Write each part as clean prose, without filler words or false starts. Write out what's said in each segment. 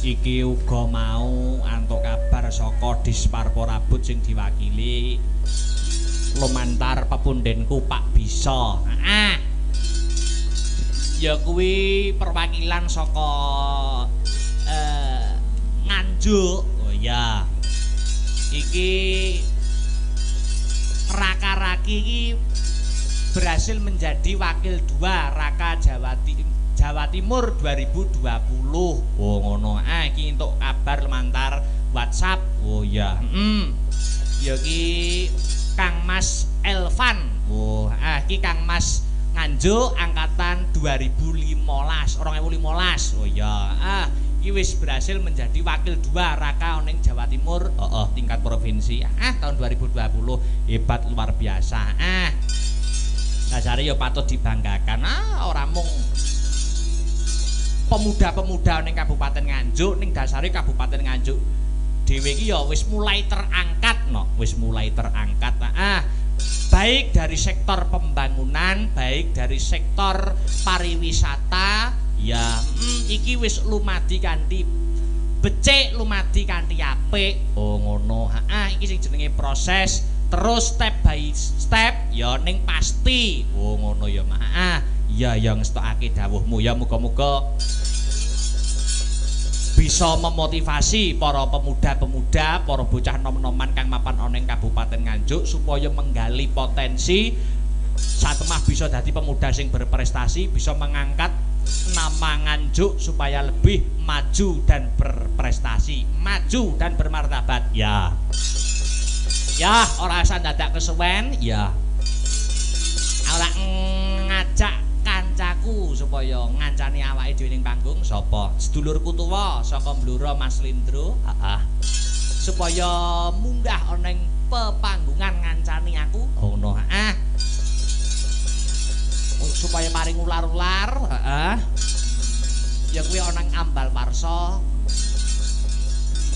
Iki uga mau antuk kabar saka Disparporabut sing diwakili lumantar pepundenku Pak Bisa. Heeh. Ya kuwi perwakilan saka Nganjuk. Oh iya. Iki Raka-raki iki berhasil menjadi wakil 2 Raka Jawa Timur 2020. Oh ngono. Ah iki entuk kabar lumantar WhatsApp. Oh iya. Heeh. Ya iki Kang Mas Elvan. Oh, ah iki Kang Mas Nganjuk angkatan 2015, 2015. Oh iya. Ah iki wis berhasil menjadi wakil 2 Raka oning Jawa Timur. Heeh, tingkat provinsi. Ah tahun 2020. Hebat luar biasa. Ah. Dasare ya patut dibanggakan. Ah ora mung pemuda-pemuda ning Kabupaten Nganjuk, ning dasare Kabupaten Nganjuk dhewe iki ya wis mulai terangkat no, wis mulai terangkat. Ah, baik dari sektor pembangunan, baik dari sektor pariwisata, ya iki wis lumadi kanthi becik, lumadi kanthi apik. Oh ngono. Ah, iki sing jenenge proses terus step by step ya ning pasti. Oh ngono ya, Mak. Ah, iya ya ngestokake dawuhmu ya, muga-muga bisa memotivasi para pemuda-pemuda, para bocah nom-noman kang mapan ana ing Kabupaten Nganjuk supaya menggali potensi satemah bisa dadi pemuda sing berprestasi, bisa mengangkat nama Nganjuk supaya lebih maju dan berprestasi, maju dan bermartabat. Ya. Ya, ora usah dadak kesuwen, ya. Ora ngajak kancaku supaya ngancani awake dhewe ning panggung sapa? Sedulurku tuwa saka Blora Mas Lindro, heeh. Supaya munggah ana ing pepanggungan ngancani aku. Oh ngono, heeh. Supaya paring ular-ular, heeh. Ya kuwi ana ing Ambal Warsa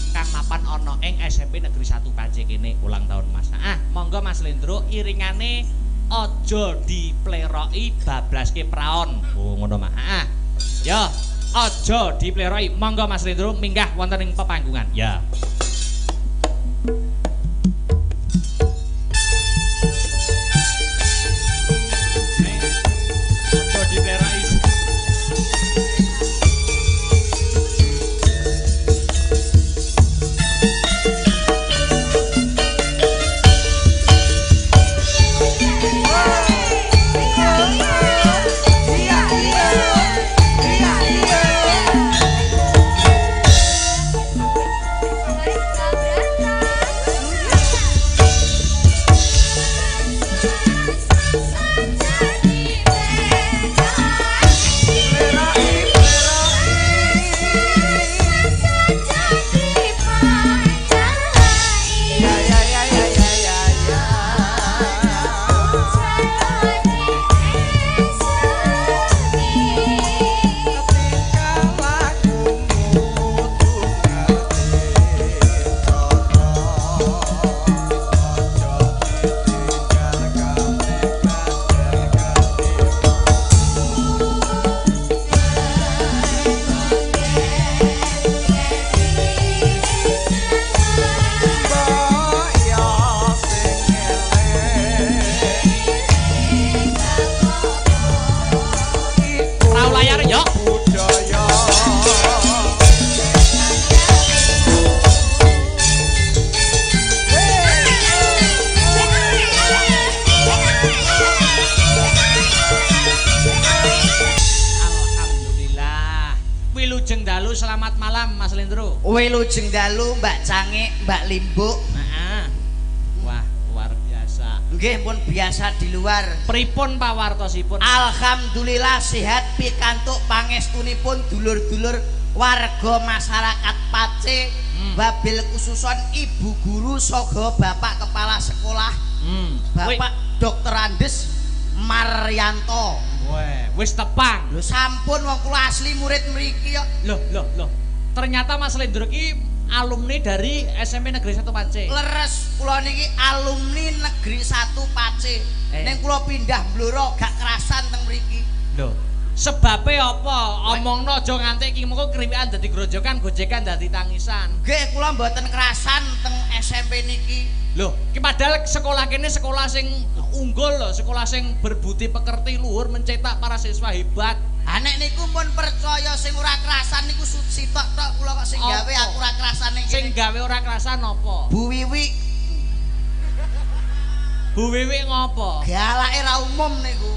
kang mapan ana ing SMP Negeri 1 Pace kene ulang tahun Mas. Heeh, monggo Mas Lindro iringane aja dipleroki bablaske praon. Oh ngono mah. Heeh. Ya, aja dipleroki. Monggo Mas Lindro minggah wonten ing pepanggungan. Ya. Aja dipleroki. Yeah. Wilujeng dalu, selamat malam Mas Lendro. Wilujeng dalu Mbak Cangik, Mbak Limbuk. Heeh. Wah, luar biasa. Nggih pun biasa di luar. Pripun pawartosipun? Alhamdulillah sehat pikantuk pangestunipun dulur-dulur warga masyarakat Pace, wabil khususon ibu guru saha bapak kepala sekolah, Bapak Dr. Andes Maryanto. Weh, wis tepang. Lho sampun, wong kula asli murid mriki kok. Loh, loh, loh. Ternyata Mas Lendro ki alumni dari SMP Negeri 1 Pace. Leres, kula niki alumni Negeri 1 Pace. Ning kula pindah Blora gak kerasan teng mriki. Loh, sebabe apa? Omongno aja nganti iki mengko kriwikan dadi grojokan, gojekan dadi tangisan. Nggih, kula mboten kerasan teng SMP niki. Loh, ki padahal sekolah kene sekolah sing unggul loh, sekolah sing berbudi pekerti luhur, mencetak para siswa hebat. Ha nek niku pun percaya, sing ora kerasan niku sitok tok kula kok sing gawe Apa? aku ora kerasan ning Sing kene. gawe ora kerasan apa? Bu Wiwi. Bu Wiwi ngopo? Galake ra umum niku.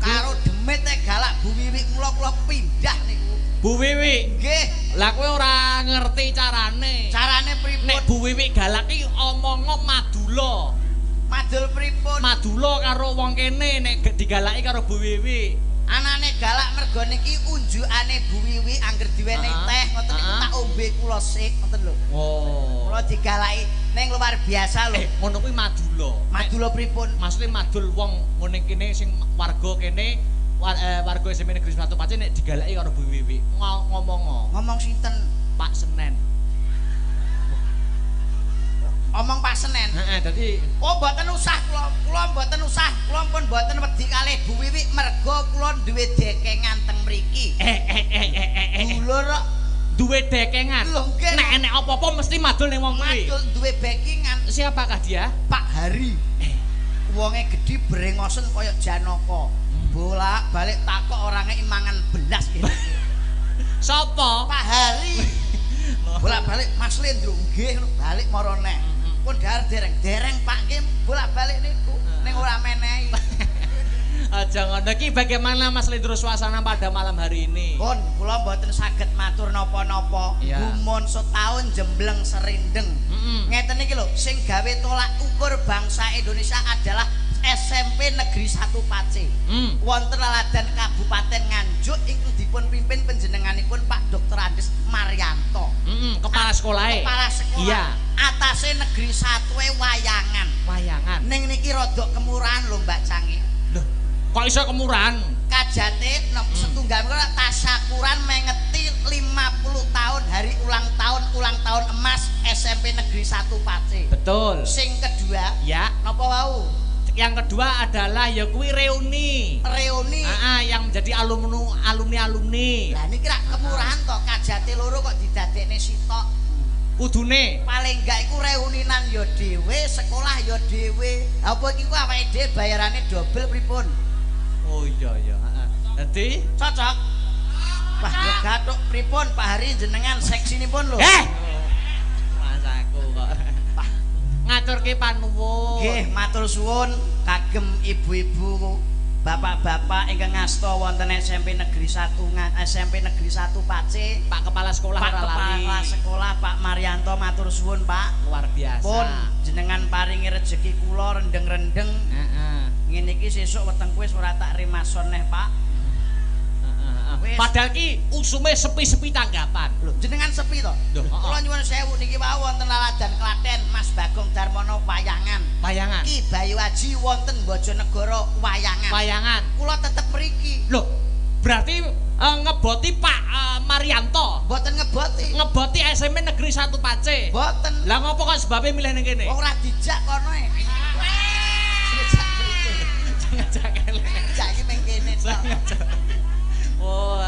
Karo demit e galak Bu Wiwi, kula kula pindah niku. Bu Wiwi. Nggih. Lah kowe ora ngerti carane. Carane pripun? Nek Bu Wiwi galak ki omongo madula. Madul pripun? Madula karo wong kene nek digalaki karo Bu Wiwi. Anane galak mergo niki unjukane Bu Wiwi angger diwenehi teh ngoten niku tak ombe kula sik ngoten lho. Oh. Kula digalaki ning luar biasa lho. Eh, ngono kuwi madula. Madula pripun? Maksudnya madul wong ngene kene sing warga kene warga SMP Negeri 1 Pace nek digalaki karo Bu Wiwi ngomongo. Ngomong sinten? Pak Senen. Omong Pak Senen. Heeh, dadi Oh, mboten usah kula, kula mboten usah, kula pun mboten wedi kalih Bu Wiwi mergo kula duwe dekengan teng mriki. Eh eh eh eh eh, eh. Dulur kok. Duwe dekengan. Lho, nggih. Nek enek apa-apa mesti madul ning wong kuwi. Madul duwe backingan. Siapakah dia? Pak Hari. Wonge gedhi brengosen kaya Janaka. Bolak balik takok orangnya imangan belas gitu. Sopo? Pak Hari. Bolak balik, "Mas Lendro?" "Nggih," balik mara neh. Pun dhahar dereng? "Dereng, Pak." Nggih bolak balik niku ning ora menehi. Aja ngono iki, bagaimana Mas Lendro suasana pada malam hari ini? Pun kula mboten saged matur napa-napa. Gumun setahun jembleng serindeng. Ngeten iki lho, sing gawe tolak ukur bangsa Indonesia adalah SMP Negeri 1 Pace. Wonten laladan Kabupaten Nganjuk ingkang dipun pimpin panjenenganipun Pak Dr. Andes Maryanto. Kepala sekolah. Kepala sekolah. Atase Negeri 1 wayangan. Wayangan. Ning niki rodok kemurahan lho, Mbak Cangi. Loh, kok iso kemurahan? Kajate nom setunggal menika tasakuran mengeti 50 tahun hari ulang tahun emas SMP Negeri 1 Pace. Betul. Sing kedua napa wau? Yang kedua adalah ya kuwi reuni. Reuni. Ah, yang menjadi alumni alumni alumni. Lah niki rak kemurahan to, kajate loro kok didadekne sitok. Kudune Paling enggak iku reuninan ya dhewe, sekolah ya dhewe. Apa iki ku awake dhewe bayarane dobel pripun? Oh iya iya, heeh. Dadi Cocok. Wah, ya gathuk pripun Pak Hari jenengan seksinipun lho. Eh. Mas aku kok. Ngaturke panuwun. Nggih, matur suwun kagem ibu-ibu, bapak-bapak ingkang ngasta wonten SMP Negeri 1 SMP Negeri 1 Pace. Pak Kepala Sekolah Pak ora lali. Kepala Sekolah Pak Maryanto, matur suwun, Pak. Luar biasa. Pun jenengan paringi rejeki kula rendeng-rendeng. Ngene iki sesuk wetengku wis ora tak rimason neh, Pak. Heeh. Wis. Padahal ki usume sepi-sepi tanggapan. Lho, jenengan sepi to? Lho, heeh. Kula nyuwun sewu, niki wau wonten Laladan Klaten Mas Bagong Darmono wayangan. Wayangan. Ki Bayu Aji wonten Bojonegoro wayangan. Wayangan. Kula tetep mriki. Loh, berarti ngeboti Pak Maryanto. Mboten ngeboti. Ngeboti SMP Negeri 1 Pace. Mboten. Lah ngopo kok sebabnya milih ning kene? Wong ora dijak kono e. Ngejak mriki. Ngejak kene. Ngejak iki meng kene tok. Oh,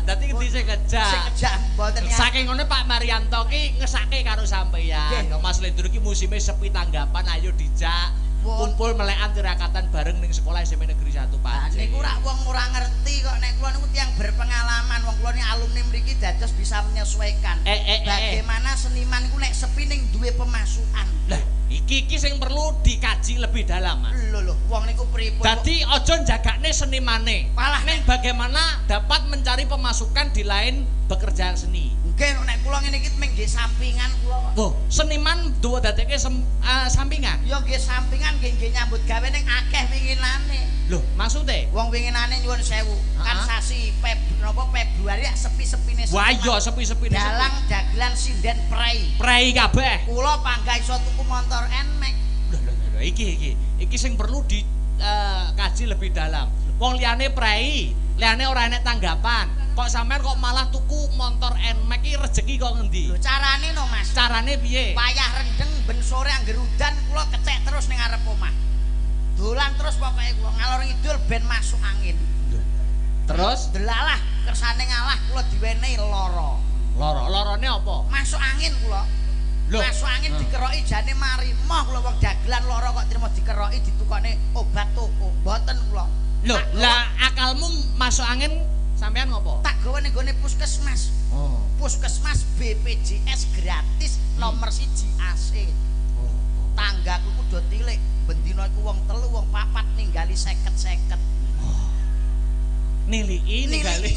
dadi ngendi sing ngejak? Sing ngejak mboten. Saking ngono Pak Maryanto ki ngesake karo sampeyan. Nggih. Mas Lendro ki musime sepi tanggapan, ayo dijak. Kumpul melekan tirakatan bareng ning sekolah SMP Negeri 1 Pace. Niku rak wong ora ngerti kok, nek kula niku tiyang berpengalaman, wong kula ni alumni mriki dados bisa menyesuaikan. Bagaimana seniman iku nek sepi ning duwe pemasukan. Lah, iki sing perlu dikaji lebih dalam, Mas. Lho lho, wong niku pripun? Dadi aja njagakne senimane. Malah ning bagaimana dapat mencari pemasukan di lain pekerjaan seni. Nggih, nek kula ngene iki mung nggih sampingan kula kok. Oh, seniman duwe dadekke sampingan. Ya nggih sampingan, nggih nggih nyambut gawe ning akeh winginane. Lho, maksude? Wong winginane nyuwun sewu, kan sasi Februari sepi-sepine. Wah iya sepi-sepine. Dalang dagelan sinden prei. Prei kabeh. Kula panggah iso tuku motor Nmax. Lho lho lho, iki sing perlu dikaji lebih dalam. Wong liyane prei, liyane ora enek tanggapan. Kok sampean kok malah tuku motor Nmax iki rejeki kok ngendi? Lho carane no Mas. Carane piye? Wayah rendeng ben sore angger udan kula kecek terus ning ngarep omah. Dolan terus pokoke kula ngalor ngidul ben masuk angin. Lho. Terus delalah kersane ngalah kula diwenehi lara. Lara, larane apa? Masuk angin kula. Lho, masuk angin dikeroki jane mari. Moh kula wong dagelan lara kok trimo dikeroki ditukokne obat toko. Mboten kula. Lho, lah akalmu masuk angin sampean ngopo? Tak gawe ning gone puskesmas. Oh. Puskesmas BPJS gratis nomor 1 AC. Oh. Tanggaku ku do tilik, bendina iku wong telu, wong papat ninggali 50-50. Oh. Niliki ninggali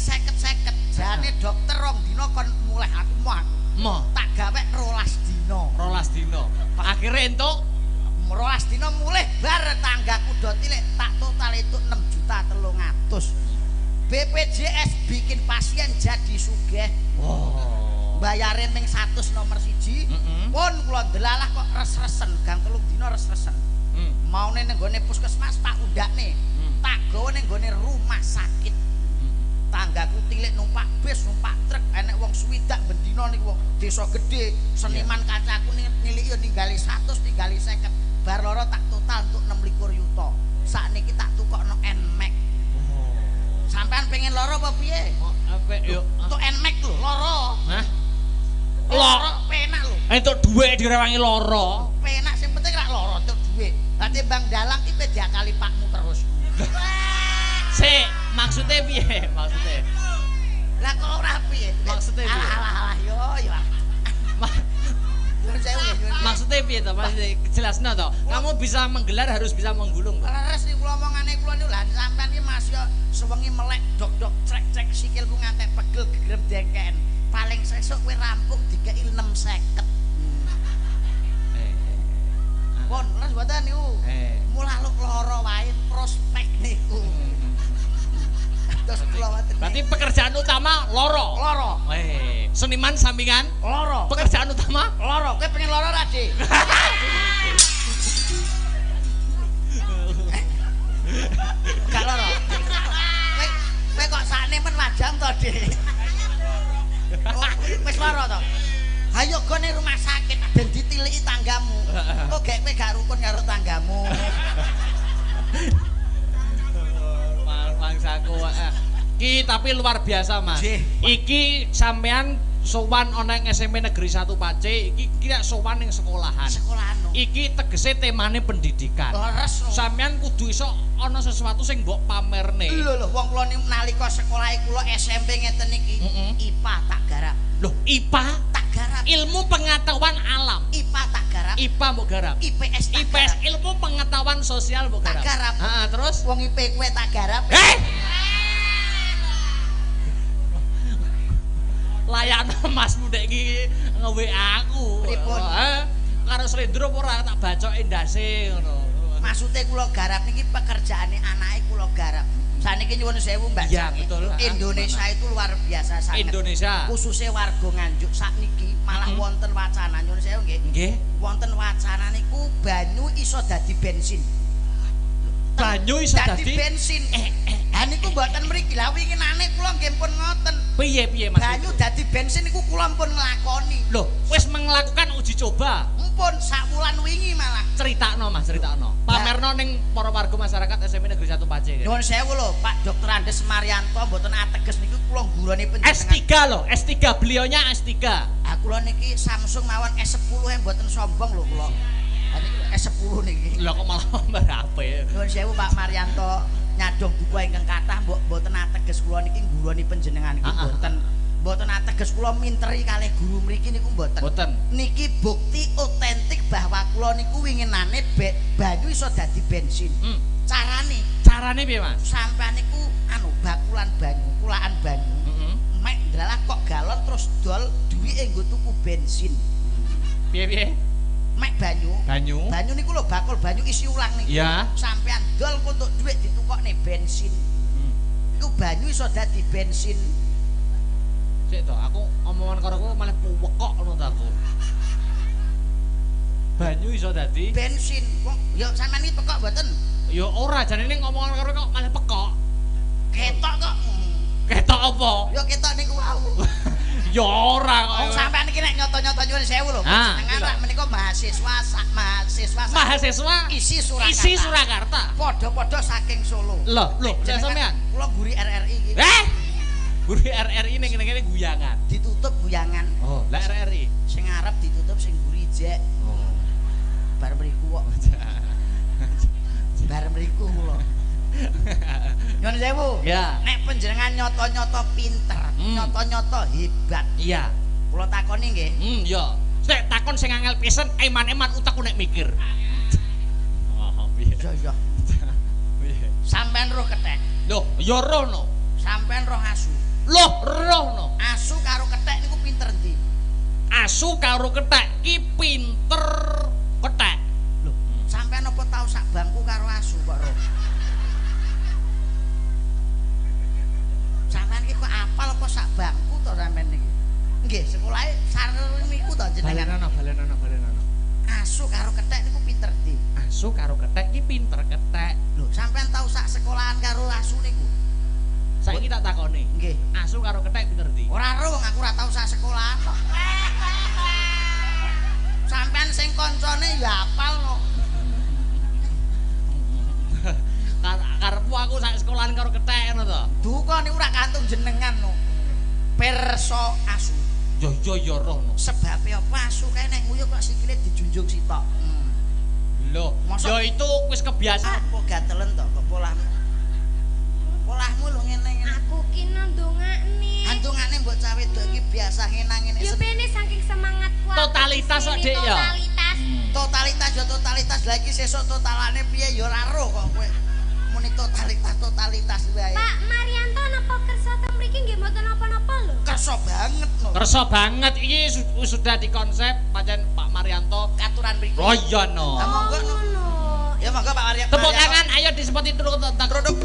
50-50. Jane dokter rong dina kon mulih aku moh aku. Moh. Tak gawe 12 dina. 12 dina. Akhire entuk 12 dina mulih bar tanggaku do tilik tak total itu 6.300.000. BPJS bikin pasien jadi sugih. Oh. Bayare ming 100 nomor 1. Pun kula ndelalah kok res-resen, gang 3 dina res-resen. Maune ning gone puskesmas tak undakne. Tak gawe ning gone rumah sakit. Tanggaku tilik numpak bis, numpak truk, enek wong swidak bendina niku wong desa gedhe, seniman kancaku niliki yo ninggali 100, ninggali 50. Bar loro tak total untuk 26 yuta. Sakniki tak tukokno Nmax. Sampean pengen loro apa piye? Oh, apik yo. Entuk Nmax lho, loro. Hah? Loro penak lho. Entuk dhuwit direwangi loro. Penak sing penting rak loro entuk dhuwit. Lah timbang dalang ki diakali pakmu terus. Sik, maksude piye? Maksude. Lah kok ora piye? Maksude piye? Alah alah yo yo. Maksudnya piye to? Maksudnya jelasno to. Kamu bisa menggelar harus bisa menggulung. Leres niku omongane kula niku lha sampean iki Mas yo sewengi melek dok-dok trek-trek sikilku ngantek pegel gegrem dengken. Paling sesuk kowe rampung dikeki 650. Pun leres mboten niku. Mulah luk lara wae prospek niku. Terus kula wonten. Berarti pekerjaan utama loro. Loro. Seniman sampingan loro. Pekerjaan utama loro. Kowe pengen loro ra, Dik? Gak loro. Kowe kok sakne men wajang to, Dik? Oh, wis loro to. Hayo gone rumah sakit ben ditiliki tanggamu. Kok gek kowe gak rukun karo tanggamu. Mangsaku ki tapi luar biasa Mas. Iki sampean sowan ana ing SMP Negeri 1 Pace, iki kira sowan ning sekolahan. Sekolahan. Iki tegese temane pendidikan. Leres. Sampean kudu iso ana sesuatu sing mbok pamerne. Lho lho, wong kula niku nalika sekolahe kula SMP ngeten iki, IPA tak garap. Lho, IPA tak garap. Ilmu pengetahuan alam. IPA tak garap. IPA mbok garap. IPS tak IPS garap. Ilmu pengetahuan sosial mbok garap. Tak garap. Heeh, terus wong IP kowe tak garap. Layakno masmu dek iki nge-WA aku. Pripun? Karo slendro apa ora tak bacoke ndase ngono. Maksude kula garap niki pekerjaane anake kula garap. Saniki nyuwun sewu Mbak. Iya, betul. Indonesia itu luar biasa sangat. Indonesia. Khususnya warga Nganjuk sakniki malah wonten wacana nyuwun sewu nggih. Nggih. Wonten wacana niku banyu iso dadi bensin. Banyu iso dadi bensin. Ha niku mboten mriki. Lah winginane kula nggih pun ngoten. Piye-piye Mas? Banyu dadi bensin niku kula pun nglakoni. Loh, wis melakukan uji coba. Mumpun sak wulan wingi malah. Critakno Mas, critakno. Pamerno ning para warga masyarakat SMP Negeri 1 Pace. Nyuwun sewu lho, Pak Dr. Andes Marianto mboten ateges niku kula nggurane panjenengan. S3 lho, S3 beliaunya S3. Ha kula niki Samsung mawon S10 e mboten sombong lho kula. Niki S10 niki. Lah kok malah berapa? Nuwun sewu Pak Maryanto, nyadong duka ingkang kathah mbok mboten ateges kula niki ngguroni panjenengan niki mboten. Mboten ateges kula minteri kalih guru mriki niku mboten. Mboten. Niki bukti otentik bahwa kula niku winginane banyu iso dadi bensin. Carane, carane piye, Mas? Sampeyan niku anu bakulan banyu, kulaan banyu. Mek ndelalah kok galon terus dol duwike nggo tuku bensin. Piye-piye? Mek banyu. Banyu. Banyu niku lho bakul banyu isi ulang niku. Iya. Sampeyan dol untuk duit ditukokne bensin. Iku banyu iso dadi bensin. Sik to, aku omongan karo kowe malah puwekok ngono ta aku. Banyu iso dadi bensin. Wong ya sampeyan iki pekok mboten? Ya ora, jane ning omongan karo kok malah pekok. Ketok kok. Ketok apa? Ya ketok niku wau. Ya ora kok. Wong sampean iki nek nyoto-nyoto nyuwun sewu lho, jenengan rak menika mahasiswa sak mahasiswa mahasiswa isi Surakarta. Isi Surakarta. Padha-padha saking Solo. Lho, lho, sampean. Kula guri RRI iki. Eh? Guri RRI ning kene guyangan. Ditutup guyangan. Oh, lah RRI sing arep ditutup sing guri jek. Oh. Bar mriku kok. Bar mriku kula. Nyuwun sewu. Ya. Nek panjenengan nyoto-nyoto pinter, nyoto-nyoto hebat. Iya. Kula takoni nggih. Iya. Nek takon sing angel pisan, eman-eman utekku nek mikir. Oh, piye? Iya, iya. Piye? Sampeyan roh kethek. Lho, ya roh no. Sampeyan roh asu. Loh, roh no. Asu karo kethek niku pinter endi? Asu karo kethek ki pinter kethek. Lho, sampeyan apa tau sak bangku karo asu kok roh? Sampeyan iki kok apal apa sak bangku to sampeyan niki? Nggih, sekolahe sareng niku to jenengan. Balenono, balenono, balenono. Asu karo kethek niku pinter endi? Asu karo kethek ki pinter kethek. Lho, sampeyan tau sak sekolahan karo asu niku? Saiki tak takoni. Nggih. Asu karo kethek pinter endi? Ora ro wong aku ora tau sak sekolahan kok. Sampeyan sing koncone ya apal no. Karepmu aku sak sekolahan karo kethek ngono to. Duka niku ora kantung jenengan no. Perso asu. Yo yo yo roh no. Sebabe apa asu kae nek nguyuh kok sikile dijunjung sitok. Lho, ya itu wis kebiasaan. Apa gatelen to kok polahmu? Polahmu lho ngene-ngene. Aku ki ndongakne. Andongane mbok cawe wedok iki biasa ngene-ngene. Ya bene saking semangatku. Totalitas kok Dik ya. Totalitas. Totalitas ya totalitas. Lah iki sesuk totalane piye ya ora roh kok kowe. Muni totalitas totalitas wae. Pak Maryanto napa kersa teng mriki nggih mboten napa-napa lho. Kersa banget lho. Kersa banget iki sudah dikonsep pancen Pak Maryanto katuran mriki. Oh iya no. Lah monggo no. Ya monggo Pak Maryanto. Tepuk tangan ayo disepoti dulu tentang produk.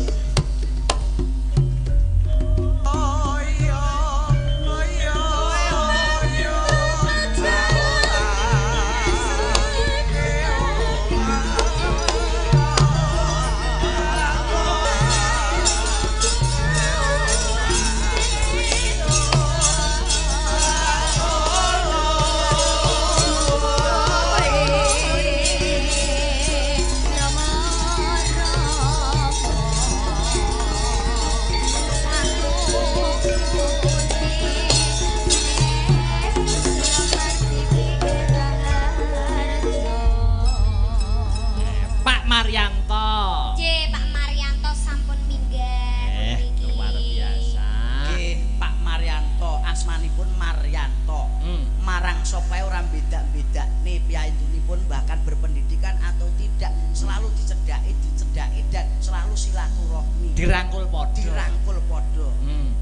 Dirangkul podo. Dirangkul podo.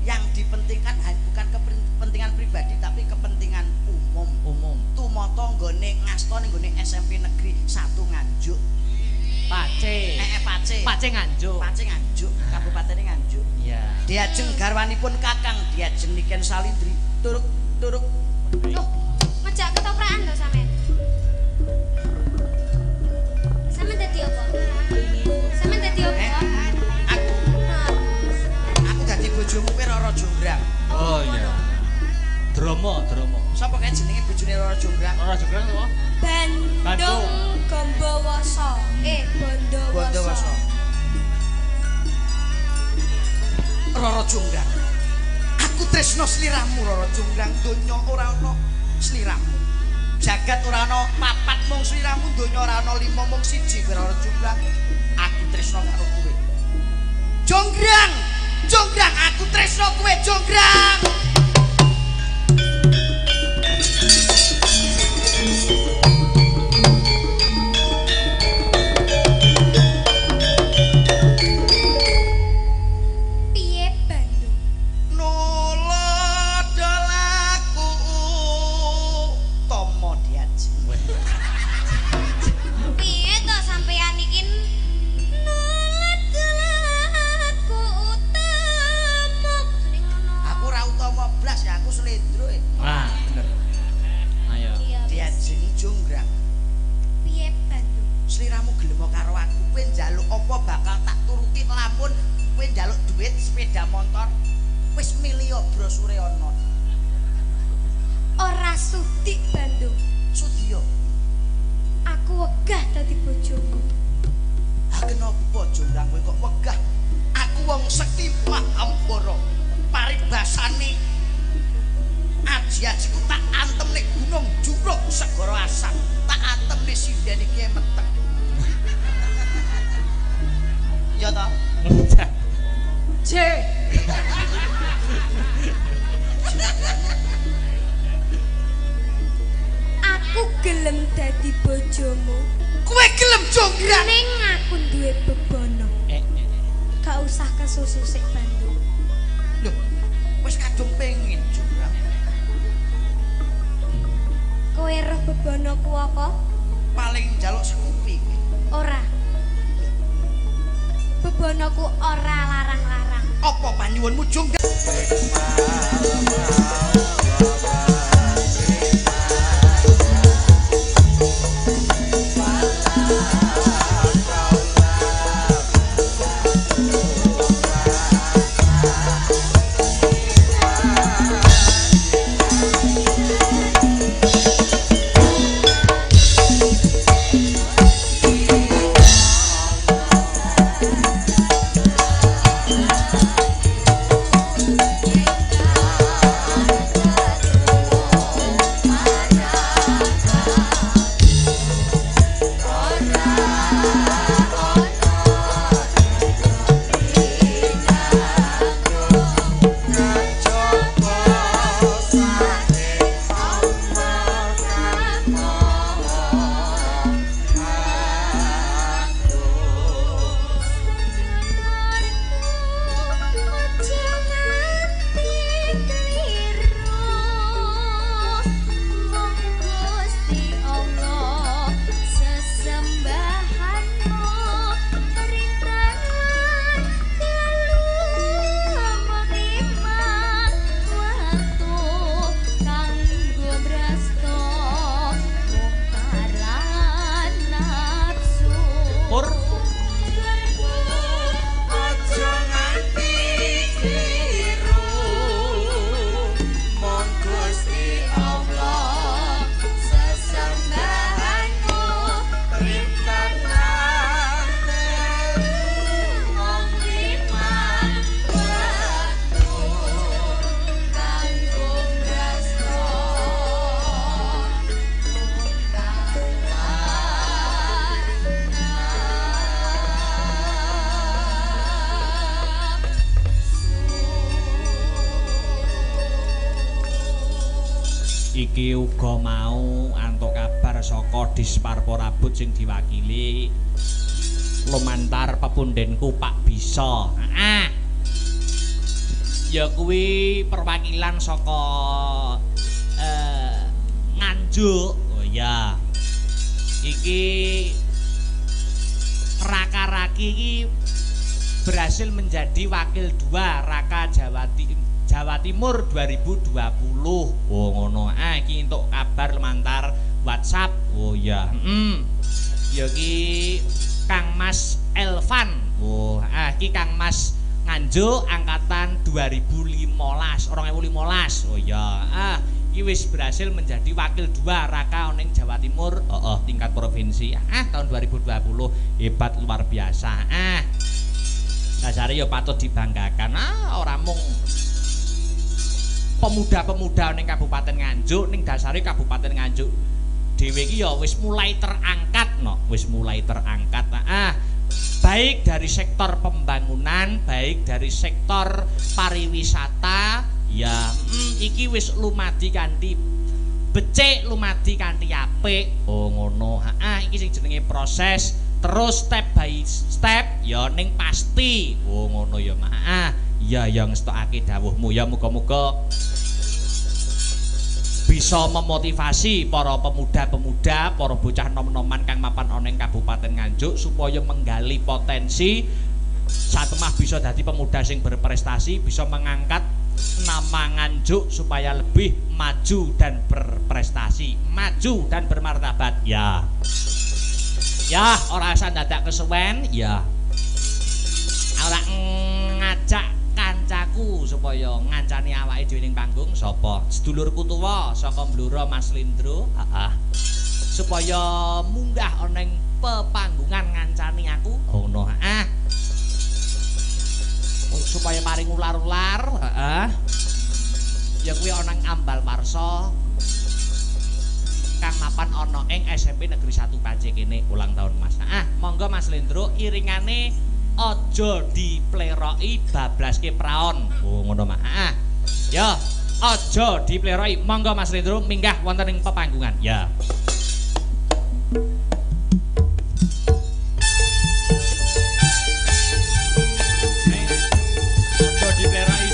Yang dipentingkan bukan kepentingan pribadi tapi kepentingan umum. Umum. Tumoto nggone ngasto ning nggone SMP Negeri 1 Nganjuk. Pace. Pace. Pace Nganjuk. Pace Nganjuk, Kabupaten Nganjuk. Iya. Diajeng garwanipun Kakang Diajeng Niken Salindri. Turuk turuk. Loh, ngejak ketoprakan lho sampean. Sampean dadi apa? Sampean dadi apa? Aku dadi bojomu kuwi Roro Jonggrang. Oh iya. Dromo, Dromo. Sapa kae jenenge bojone Roro Jonggrang? Roro Jonggrang sapa? Bandung Gombowoso. Bondowoso. Roro Jonggrang. Aku tresno sliramu Roro Jonggrang, donya ora ana sliramu. Jagat ora ana papat mung sliramu, donya ora ana lima mung siji kowe ora jonggrang. Aku tresno karo kowe. Jonggrang, jonggrang aku tresno kowe jonggrang. Piye Bandung? Nula dolaku tomo diaji. Piye to sampeyan iki nula dolaku utama kudune ngono. Aku ora utama blas ya, aku slendro. Wah, bener. Ayo. Iya, wis. Diajeng jonggrang. Piye Bandung? Sliramu gelem karo aku, kowe njaluk apa bakal tak turuti lamun kowe njaluk duit sepeda motor wis milih brosure ana. Ora sudi Bandung. Sudi yo. Aku wegah dadi bojomu. Ha kenapa jonggrang kowe kok wegah? Aku wong sekti Mahampara. Paribasane aji-ajiku tak antem ning gunung Jurug segara asam, tak antem ning sinden iki meteng. Ya ta? C. Aku gelem dadi bojomu. Kowe gelem jonggrang? Ning aku duwe bebana. Gak usah kesusu sik Bandung. Lho, wis kadung pengin jonggrang. Kowe roh bebanaku apa? Paling njaluk sekupi kowe. Ora. Bebanaku ora larang-larang. Apa panyuwunmu jonggrang? Pur. Aja nganti kliru mong Gusti Allah sesembahanmu rinten lan telu mung lima wektu kanggo mrasta Iki uga mau antuk kabar saka Disparporabut sing diwakili lumantar pepundenku Pak Bisa. Heeh. Ya kuwi perwakilan saka Nganjuk. Oh iya. Iki Raka-raki iki berhasil menjadi wakil 2 Raka Jawa Timur 2020. Oh ngono. Ah iki entuk kabar lumantar WhatsApp. Oh iya. Heeh. Ya iki Kang Mas Elvan. Oh, ah iki Kang Mas Nganjuk angkatan 2015, 2015. Oh iya. Ah iki wis berhasil menjadi wakil 2 Raka oning Jawa Timur. Heeh, tingkat provinsi. Ah tahun 2020 hebat luar biasa. Ah. Dasare ya patut dibanggakan. Ah ora mung pemuda-pemuda ning Kabupaten Nganjuk, ning dasare Kabupaten Nganjuk dhewe iki ya wis mulai terangkat no, wis mulai terangkat. Baik dari sektor pembangunan, baik dari sektor pariwisata, ya iki wis lumadi kanthi becik, lumadi kanthi apik. Oh ngono. Iki sing jenenge proses terus step by step ya ning pasti. Oh ngono ya, Mak. Ya ya ngestokake dawuhmu ya, muga-muga bisa memotivasi para pemuda-pemuda, para bocah nom-noman kang mapan ana ing Kabupaten Nganjuk supaya menggali potensi satemah bisa dadi pemuda sing berprestasi, bisa mengangkat nama Nganjuk supaya lebih maju dan berprestasi, maju dan bermartabat. Ya. Ya, ora usah dadak kesuwen, ya. Ora ngajak kancaku supaya ngancani awake dhewe ning panggung sapa? Sedulurku tuwa saka Blora Mas Lindro, heeh. Supaya munggah ana ing pepanggungan ngancani aku. Oh ngono, heeh. Supaya paring ular-ular, heeh. Ya kuwi ana ing Ambal Warsa kang mapan ana ing SMP Negeri 1 Pace kene ulang tahun Mas. Heeh, monggo Mas Lindro iringane aja dipleroki bablaske praon. Oh ngono Mak. Heeh. Ya, aja dipleroki. Monggo Mas Lindro minggah wonten ing pepanggungan. Ya. Aja dipleroki.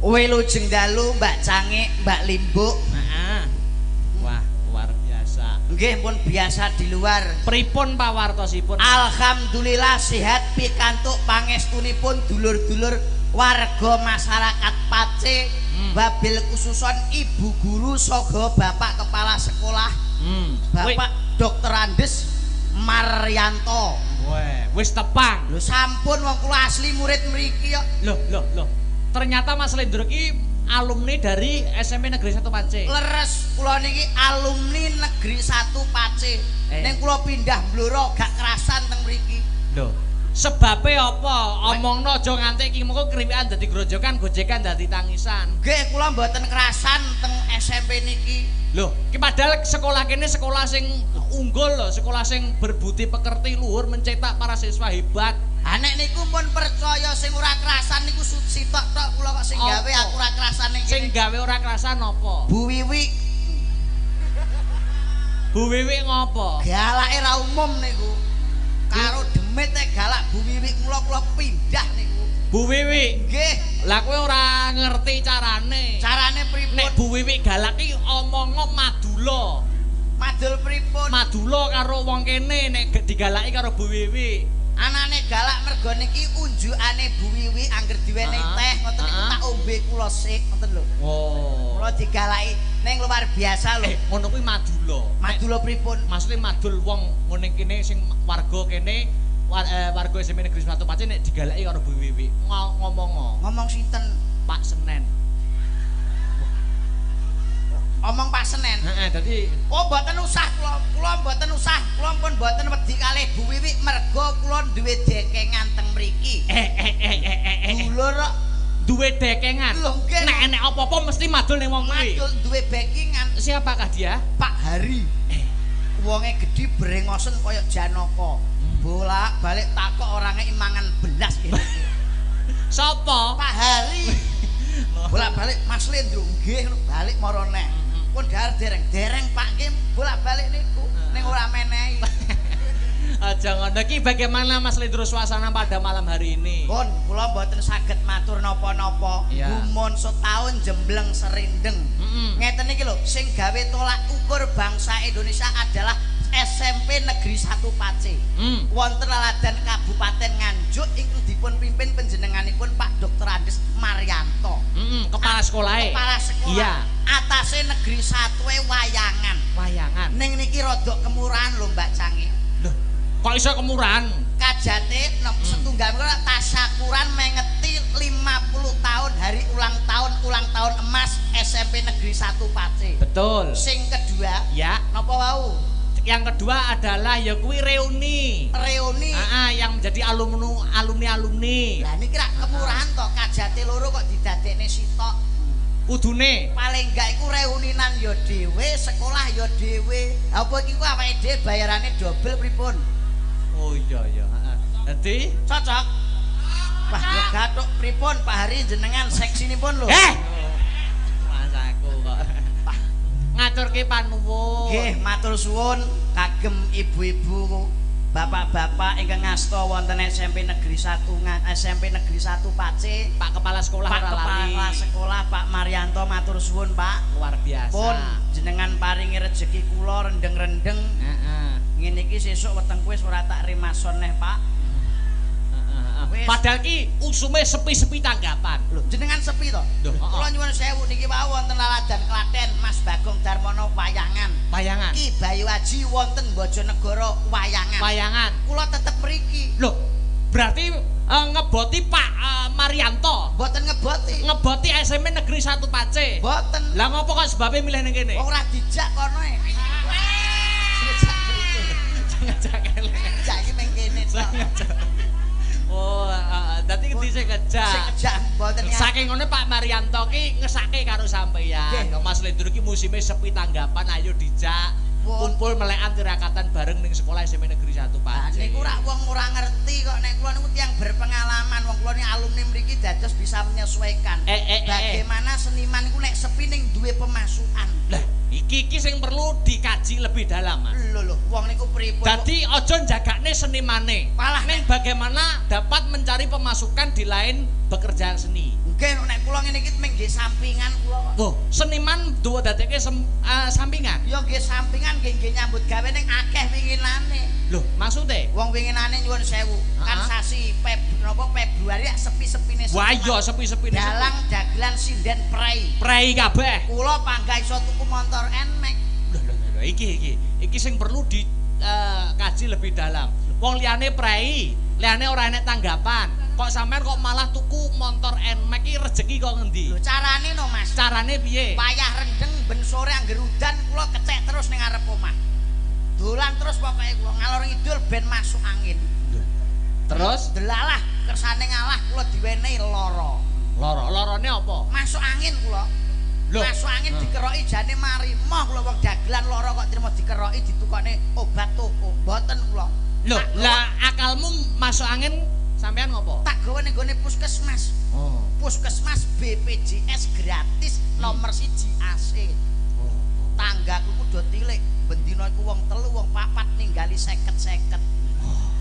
Wilujeng dalu Mbak Cangik, Mbak Limbuk. Heeh. Wah, luar biasa. Nggih, pun biasa di luar. Pripun pawartosipun? Alhamdulillah sehat pikantuk pangestunipun dulur-dulur warga masyarakat Pace, wabil khususon ibu guru saha bapak kepala sekolah. Bapak Dr. Andes Maryanto. Weh, wis tepang. Lho sampun wong kula asli murid mriki kok. Loh, loh, loh. Ternyata Mas Lindro ki alumni dari SMP Negeri 1 Pace. Leres, kula niki alumni Negeri 1 Pace. Ning kula pindah Blora gak kerasan teng mriki. Lho, sebabe apa? Omongno aja nganti iki mengko kriwikan dadi grojokan, gojekan dadi tangisan. Nggih, kula mboten kerasan teng SMP niki. Lho, ki padahal sekolah kene sekolah sing unggul lho, sekolah sing berbudi pekerti luhur mencetak para siswa hebat. Ha nek niku pun percaya sing ora kerasan niku sitok tok kula kok sing gawe aku ora kerasan ning kene. Sing gawe ora kerasan apa? Bu Wiwi. Bu Wiwi ngopo? Galake ra umum niku. Karo demit nek galak Bu Wiwi kula kula pindah niku. Bu Wiwi? Nggih. Lah kowe ora ngerti carane. Carane pripun? Nek Bu Wiwi galak ki omongo madula. Madul pripun? Madula karo wong kene nek digalaki karo Bu Wiwi. Anane galak mergo niki unjukane Bu Wiwi angger diwenehi teh ngoten niku tak ombe kula sik ngoten lho. Oh. Kula digalaki. Ning luar biasa lho. Ngono kuwi madula. Madula pripun? Maksudnya madul wong ngene kene sing warga kene warga SMP Negeri 1 Pace nek digaleki karo Bu Wiwi. Ngomong. Ngomong sinten? Pak Senen. Omong Pak Senen. Heeh, dadi oh mboten usah kula, kula mboten usah, kula pun mboten wedi kalih Bu Wiwi mergo kula duwe dekengan teng mriki. Dulur kok duwe dekengan. Nek enek apa-apa mesti madul ning wong kuwi. Madul duwe backingan. Siapakah dia? Pak Hari. Wonge gedhi brengosen kaya Janaka. Bolak-balik takok orange imangan belas kene. Sapa? Pak Hari. Bolak-balik Mas Lendro nggih balik mara neh. Pun dhahar dereng-dereng Pak nggih bolak-balik niku ning ora menehi. Aja ngono iki bagaimana Mas Lendro suasana pada malam hari ini? Pun kula mboten saged matur napa-napa. Gumun setahun jembleng serindeng. Ngeten iki lho, sing gawe tolak ukur bangsa Indonesia adalah SMP Negeri 1 Pace. Wonten laladan Kabupaten Nganjuk ingkang dipun pimpin panjenenganipun Pak Dr. Andes Maryanto. Kepala sekolahe. Kepala sekolah. Iya. Atase Negeri 1 wayangan. Wayangan. Ning niki rodok kemurahan lho Mbak Cangi. Lho, kok iso kemurahan? Kajate setunggal menika tasyakuran mengeti 50 tahun hari ulang tahun emas SMP Negeri 1 Pace. Betul. Sing kedua, ya, napa wau? Yang kedua adalah ya kuwi reuni. Reuni. Yang menjadi alumni-alumni. Lah niki rak kemurahan to, kajate loro kok didadekne sitok. Kudune paling enggak iku reuninan ya dhewe, sekolah ya dhewe. Apa iki ku awake dhewe bayarane dobel pripun? Oh iya iya, heeh. Dadi cocok. Wah, ya gathuk pripun Pak Hari jenengan seksinipun lho. Mas aku kok. Ngaturke panuwun. Nggih, matur suwun kagem ibu-ibu, bapak-bapak ingkang ngasta wonten SMP Negeri 1 SMP Negeri 1 Pace, Pak Kepala Sekolah Pak Kepala Sekolah Pak Maryanto matur suwun Pak. Luar biasa. Pun jenengan paringi rejeki kula rendeng-rendeng. Heeh. Ngene iki sesuk wetengku wis ora tak rimason neh Pak. Padahal ki usume sepi-sepi tanggapan. Lho, jenengan sepi to? Kula nyuwun sewu niki wau wonten laladan Klaten Mas Bagong Darmono wayangan. Wayangan. Ki Bayu Aji wonten Bojonegoro wayangan. Wayangan. Kula tetep mriki. Lho, berarti ngeboti Pak Maryanto. Mboten ngeboti. Ngeboti SMP Negeri 1 Pace. Mboten. Lah ngopo kok sebabe milih ning kene? Wong ora dijak kono e. Ngejak mriki. Ngejak kene. Ngejak iki ning kene tok. Oh, dadi ngendi sing ngejak? Sing ngejak mboten. Saking ngono Pak Maryanto ki ngesake karo sampeyan. Mas Lendro ki musime sepi tanggapan, ayo dijak kumpul melekan tirakatan bareng ning sekolah SMP Negeri 1 Pace. Niku rak wong ora ngerti kok nek kula niku tiyang berpengalaman, wong kula ni alumni mriki dados bisa menyesuaikan. Bagaimana seniman niku nek sepi ning duwe pemasukan. Lah, iki sing perlu dikaji lebih dalam, Mas. Lho lho, wong niku pripun? Dadi aja njagakne senimane. Malah ning bagaimana dapat mencari pemasukan di lain pekerjaan seni. Nggih, nek kula ngene iki mung nggih sampingan kula kok. Oh, seniman duwe dadekke sampingan? Ya nggih sampingan, nggih nggih nyambut gawe ning akeh winginane. Lho, maksude? Wong winginane nyuwun sewu, kan sasi Februari sepi-sepine. Wah iya sepi-sepine. Dalang dagelan sinden prei. Prei kabeh. Kula panggah iso tuku motor Nmax. Lho lho lho, iki sing perlu dikaji lebih dalam. Wong liyane prei, liyane ora enek tanggapan. Kok sampean kok malah tuku motor Nmax iki rejeki kok ngendi? Lho carane no Mas. Carane piye? Wayah rendeng ben sore angger udan kula kecek terus ning ngarep omah. Dolan terus pokoke kula ngalor ngidul ben masuk angin. Terus delalah kersane ngalah kula diwenehi lara. Lara, larane apa? Masuk angin kula. Lho, masuk angin dikeroki jane mari. Moh kula wong dagelan lara kok trimo dikeroki ditukokne obat toko. Mboten kula. Lho, lah akalmu masuk angin sampean ngopo? Tak gawe ning gone puskesmas. Oh. Puskesmas BPJS gratis nomor 1 AC. Oh. Tanggaku ku do tilik, bendina iku wong telu wong papat ninggali 50-50. Oh.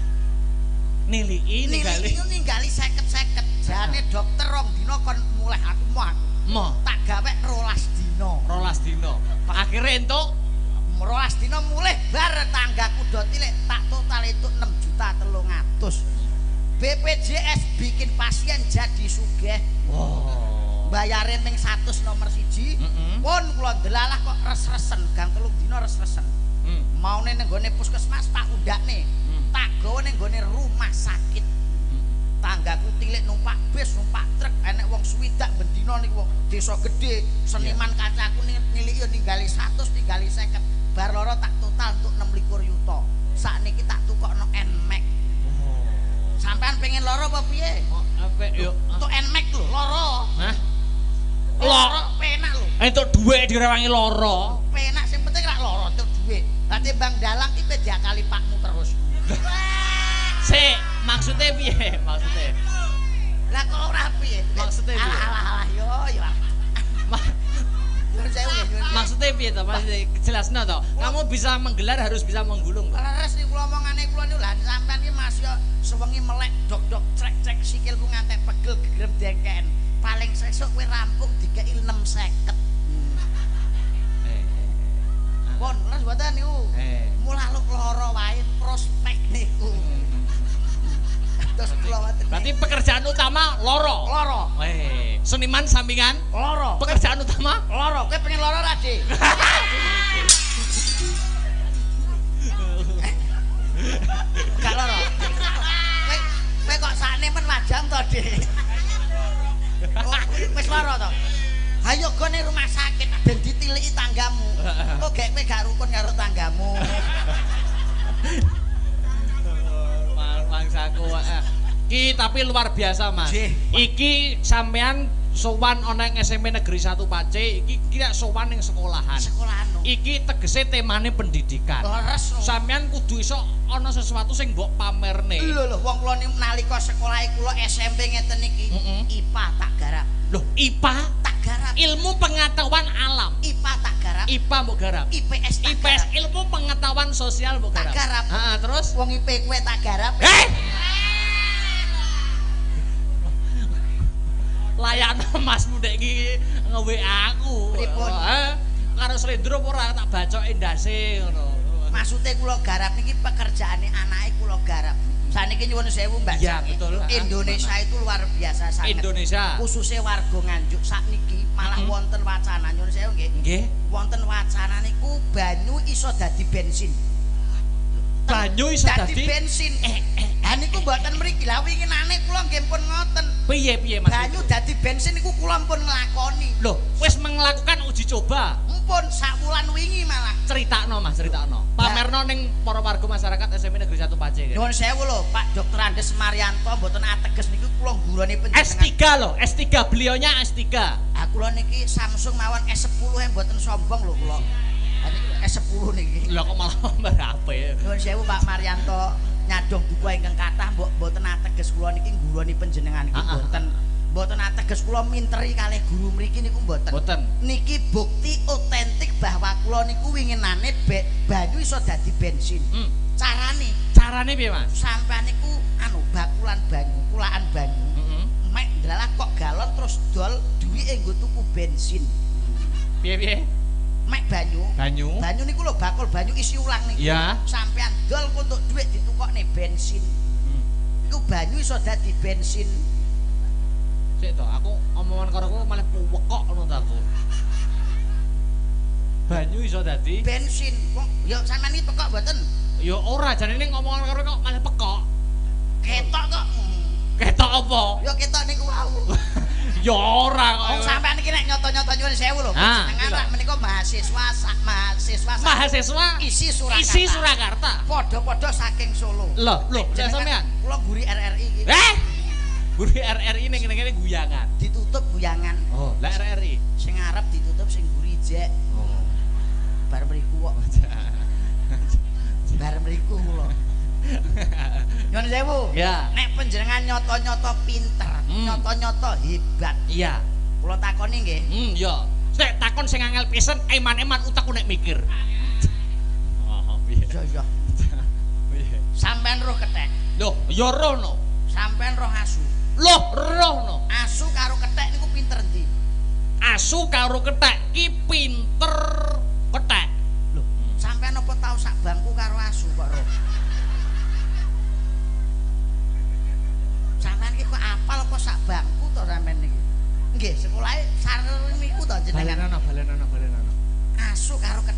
Niliki ninggali 50-50. Jane dokter rong dina kon mulih aku moh aku. Moh. Tak gawe 12 dina. 12 dina. Akhire entuk 12 dina mulih bar tanggaku do tilik tak total itu 6.300.000. BPJS bikin pasien jadi sugih. Wow. Bayare ming 100 nomor 1. Pun kula ndelalah kok res-resen, gang 3 dina res-resen. Maune ning gone puskesmas tak undakne. Tak gawa ning gone rumah sakit. Tanggaku tilik numpak bis, numpak truk, enek wong swidak bendina niku wong desa gedhe, seniman kancaku niliki yo ninggali 100, ninggali 50. Bar loro tak total untuk 26 yuta. Sakniki tak tukokno Nmax. Sampean pengen loro apa piye? Oh, apik yo. Entuk Nmax lho, loro. Hah? Loro penak lho. Entuk dhuwit direwangi loro. Penak sing penting rak loro entuk dhuwit. Lah timbang dalang ki diakali pakmu terus. Sik, maksudnya piye? Maksudnya? Lah kok ora piye? Maksudnya piye? Alah alah yo yo. Maksudnya piye to? Maksudnya jelasno to. Kamu bisa menggelar harus bisa menggulung. Leres niku kula omongane kula niku lha sampean iki Mas yo sewengi melek dok-dok trek-trek sikilmu ngantek pegel gegrem dengken. Paling sesuk kowe rampung dikeki 650. Pun leres mboten niku. Mulaluk lara wae prospek niku. Terus kula ngoten. Berarti pekerjaan utama loro. Loro. Seniman sampingan loro. Pekerjaan utama loro. Kowe pengen loro ra, Dik? Gak loro. Kowe kok sakne men wajam to, Dik? Oh, wis loro to. Ayo gone rumah sakit ben ditiliki tanggamu. Kok gek kowe gak rukun karo tanggamu. Mangsaku ki tapi luar biasa Mas. Iki sampean sowan ana ing SMP Negeri 1 Pace, iki kira sowan ning sekolahan. Sekolahan. Iki tegese temane pendidikan. Leres. Sampean kudu iso ana sesuatu sing mbok pamerne. Lho lho wong kula niku nalika sekolahe kula SMP ngeten iki, IPA tak garap. Loh, IPA tak garap. Ilmu pengetahuan alam. IPA tak garap. IPA mbok garap. IPS tak IPS garap. Ilmu pengetahuan sosial mbok garap. Tak garap. Heeh, terus wong IP kowe tak garap. Layakno Masmu dek iki nge-WA aku. Pripun? Karo slendro apa ora tak bacoke ndase ngono. Maksude kula garap niki pekerjaane anake kula garap. Saniki nyuwun sewu Mbak. Iya, betul. Indonesia itu luar biasa sangat. Indonesia. Khususnya warga Nganjuk sakniki malah wonten wacana nyuwun sewu nggih. Nggih. Wonten wacana niku banyu iso dadi bensin. Banyu iso dadi bensin. Ha niku mboten mriki. Lah winginane kula nggih pun ngoten. Piye-piye Mas? Banyu dadi bensin niku kula pun nglakoni. Loh, wis melakukan uji coba. Mumpun sak wulan wingi malah. Critakno Mas, critakno. Pamerno ning para warga masyarakat SMP Negeri 1 Pace. Nyuwun sewu lho, Pak Dr. Andes Marianto mboten ateges niku kula nggurone panjenengan. S3 lho, S3 beliaunya S3. Ha kula niki Samsung mawon S10 e mboten sombong lho kula. Ha niki S10 niki. Lho kok malah HP. Nyuwun sewu Pak Marianto, nyadong duka ingkang kathah mbok mboten ateges kula niki ngguroni panjenengan niki mboten. Mboten ateges kula minteri kalih guru mriki niku mboten. Mboten. Niki bukti otentik bahwa kula niku winginane banyu iso dadi bensin. Carane, carane piye Mas? Sampean niku anu bakulan banyu, kulaan banyu. Mek ndelalah kok galon terus dol duwike nggo tuku bensin. Piye-piye? Mek banyu. Banyu. Banyu niku lho bakul banyu isi ulang niku. Ya. Sampean dol untuk duit ditukokne bensin. Iku banyu iso dadi bensin. Sik to, aku omongan karo kowe malah puwekok ngono ta aku. Banyu iso dadi bensin. Wong ya sampean iki pekok mboten? Ya ora, jane ning omongan karo kok malah pekok. Ketok kok. Ketok apa? Ya ketok niku wau. Ya ora kok. Wong sampean iki nek nyoto-nyoto nyuwun sewu lho, jenengan rak menika mahasiswa sak mahasiswa mahasiswa isi Surakarta. Isi Surakarta. Padha-padha saking Solo. Lho, lho, sampean kula mburi RRI iki. Mburi RRI ning kene guyangan. Ditutup guyangan. Oh, lah RRI sing arep ditutup sing mburi jek. Oh. Bar mriku kok. Bar mriku kula. Nyuwun sewu. Ya. Nek panjenengan nyoto-nyoto pinter, nyoto-nyoto hebat. Iya. Kula takoni nggih. Iya. Nek takon sing angel pisan, eman-eman utekku nek mikir. Oh, piye? Iya, iya. Piye? Sampean roh kethek. Loh, ya roh no. Sampean roh asu. Loh, roh no. Asu karo kethek niku pinter endi? Asu karo kethek ki pinter kethek. Loh, sampean apa tau sak bangku karo asu kok roh? Sampean iki kok apal apa sak bangku to sampean niki? Nggih, sekolahe sareng niku to jenengan. Balenono, balenono, balenono. Asu karo kethek.